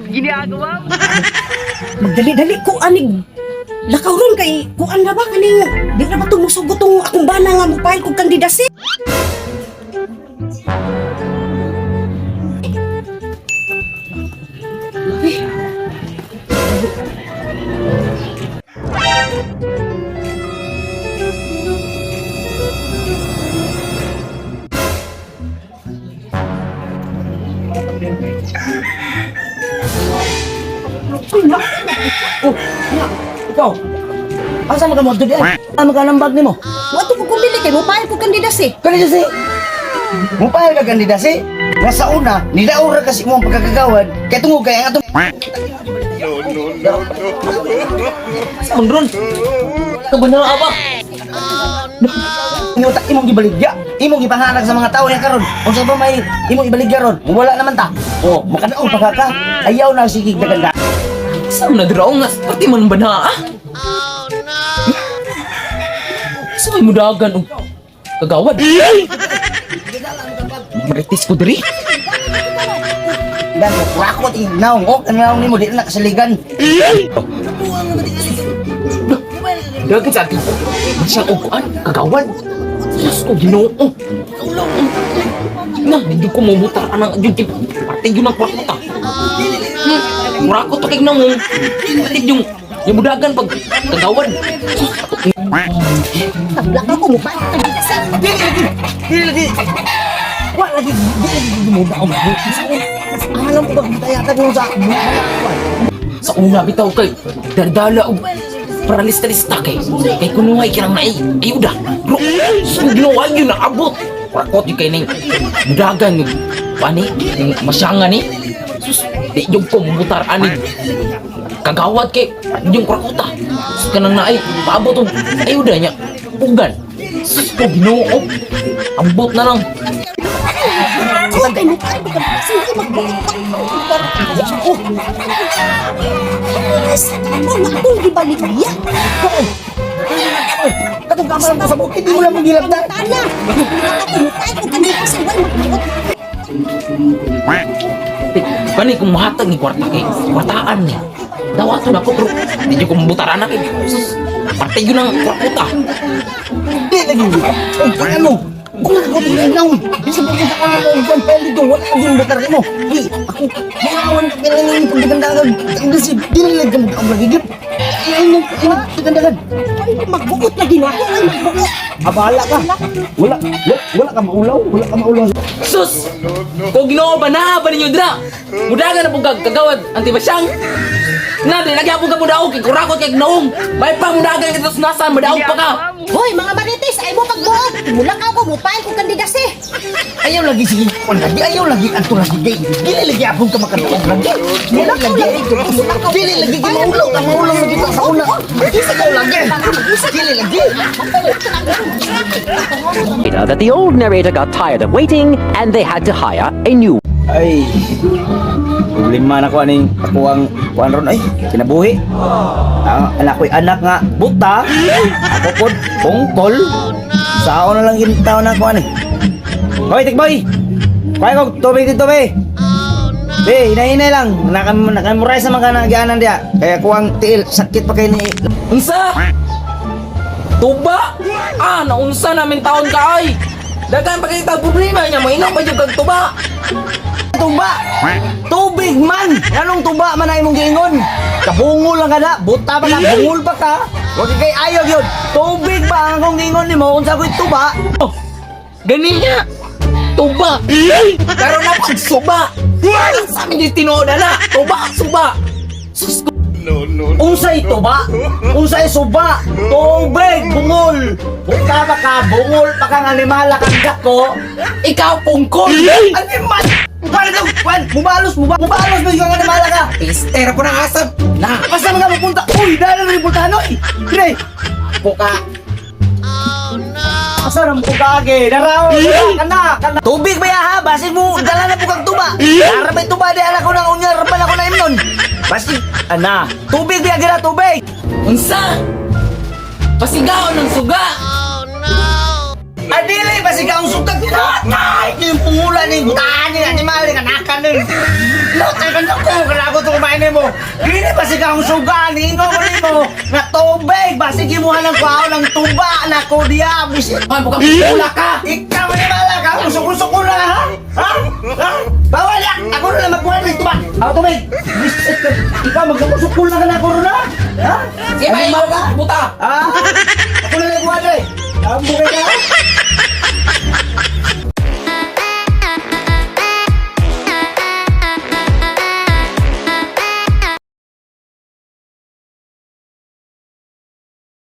Ginagawa mo. Magdali-dali ko anig. Lakaw ron kay kuan na ba kaning di na ba tumusugot tong akong bana nga mopile kog kandidasi. Ay. Uy, na. Oh, nga, ikaw. Asa man ka mo dili? Asa man ka ng bag nimo? Wa to ko kumbili kay mopile kog kandidasi. Kandidasi. Mupahal ka kandidasi. Nga sa una, nilaura kasi mo ang pagkakagawad. Kaya tungod kay ang atong No, no, no, no. Sa man ron? Ito ba na aba? Inyong imong gibaligya, imong gipanganag sa mga tao niya karon. Unsa ba may imong ibaligya ron? Wala naman ta. Oh, makanaog pa ka. Ayaw na sige daganda. Sa man na dira nga pati man ba na ah? Oh no. Sa may mudagan og kagawad. Maritis ko diri. Dan kurakot ing naong oh kanang nimo di na kasaligan. Dagan sa akin. Masya og kuan kagawad. Diyos ko Ginoo. Na, hindi ko mabutar anang yung pati yun ang kurakot ah. Kurakot to kay nang pati yung mudagan pag kagawad. Sus, ato- Tablak ako mopile kog kandidasi. Dili lagi. Dili lagi. Wa lagi dili lagi mo daog. Alam ko ba gitayatag mo sa mga kuwan. Sa una bitaw kay dardala og paralista-lista kay kay kunuhay kirang naay ayuda bro. So ginawa yun na abot kurakot yun kay ning mudagan ng pani ng masyanga ni. Sus, di yung ko mubutar ani kagawad kay yung kurakota. Sus, kanang naay paabot og ayuda niya ugan. Sus ko Ginoo, ambot na lang. Ko kay mopile kog kandidasi kay magbuot. Oh. Yes, ako nga akong gibaligya. Katong kamalan ko sa bukid, di mo lang magilabdan. Tana. Ako mopile kog kandidasi wal magbuot. Kani kung mahatag ni kwarta kay kwartaan ni. Dawa to na ko bro. Di ko mabutar anak eh. Sus, parte yun ang kwarta. Di lagi. Ang ano? Kung ako tingin na, bisa pa kita ka ng kwan pa dito, wala akong butar mo. Di, ako, mga awan ka kailangan yung pagdagandagan. Kasi, di na lang ka lagi. Ay, ay, pagdagandagan. Ay, magbuot lagi na ako. Ay, magbuot. Abala ka. Wala, wala, wala ka maulaw, wala ka maulaw. Sus! Kung Ginoo ba na ba ninyo dra? Mudagan na pong kagawad ang tibasyang. Na, di lagi ka mudaog kay kurakot kay gnoong. May pa mudagan kita sa nasan, madaog pa ka. Hoy, mga marites, ay mo pagbuot. Mula ka ako, mupile kog kandidasi. Ayaw lagi sige, kwan lagi, ayaw lagi, anto lagi, gay. Dili lagi apong ka makadaog lagi. Dili lagi, dili lagi, kay maulaw ka, maulaw lagi ka sa una. Isa ka lagi. Dili lagi. Later that the old narrator got tired of waiting and they had to hire a new Ay, problema na ko aning ako ang kuan ron ay kinabuhi. Ang anak ko'y anak nga buta. Ako pod bungkol. Sao na lang gintaw na ko ani. Hoy, tikboy. Kuhay ko tubig dito be. Be, hinay-hinay lang. Nakamuray sa mga nagaanan diya. Kaya kuang tiil, sakit pa kay ni. Unsa? Tuba? Ah, naunsa namin taon ka ay. Dagan pa kita problema niya, mainom pa jud kag tuba. Tuba! Tubig man! Anong tuba man ay imong giingon? Kabungol lang ka na, buta pa ka, bungol pa ka. Wag kay ayaw yun. Tubig ba ang akong giingon nimo unsa ko'y tuba? Oh, gani niya. Tuba. Karon na pagsuba. Sa amin di tinuod na. Tuba, suba. Sus ko. No, no, no. Unsay tuba? Unsay suba? Tubig, bungol. Buta pa ka, bungol pa kang animala kang dako. Ikaw pungkol. Animal! Paano ka? Kwan, mubalos, mubalos mo yung animala ka. Pistera po ng asap. Na. Basta mga mapunta. Uy, dahil na rin puntahan, oy. Dire. Puka. Asa na mo kaagi? Naraw, kana, kana. Tubig ba ya ha? Basig mo, dala na po kang tuba. Dara may tuba di anak ko ng unya, rabal ako na imnon. Basig, ana, tubig ba ya gira tubig? Unsa? Pasigaw ng suga. Adili, basig ang sugag na. Ay, yung pungula ni butaan ni animal ni kanakan ni. Lotay kan ko, kana ko to. nimo. Dili ba siga akong suga ni ingon ko nimo nga tubig basig imuha ng kwaon ng tuba na ko diya bisit. Ay, mukhang pula ka. Ikaw ni bala ka, usok-usok ko na ha? Ha? Ha? Bawal ya! Ako na lang magkuha ng tuba. Ako tubig. Bisit ka. Ikaw magkusok na ka na ako na. Ha? Sige, Ano ba, ka? buta. Ha? Ako na lang magkuha dre. Ang bukay ka.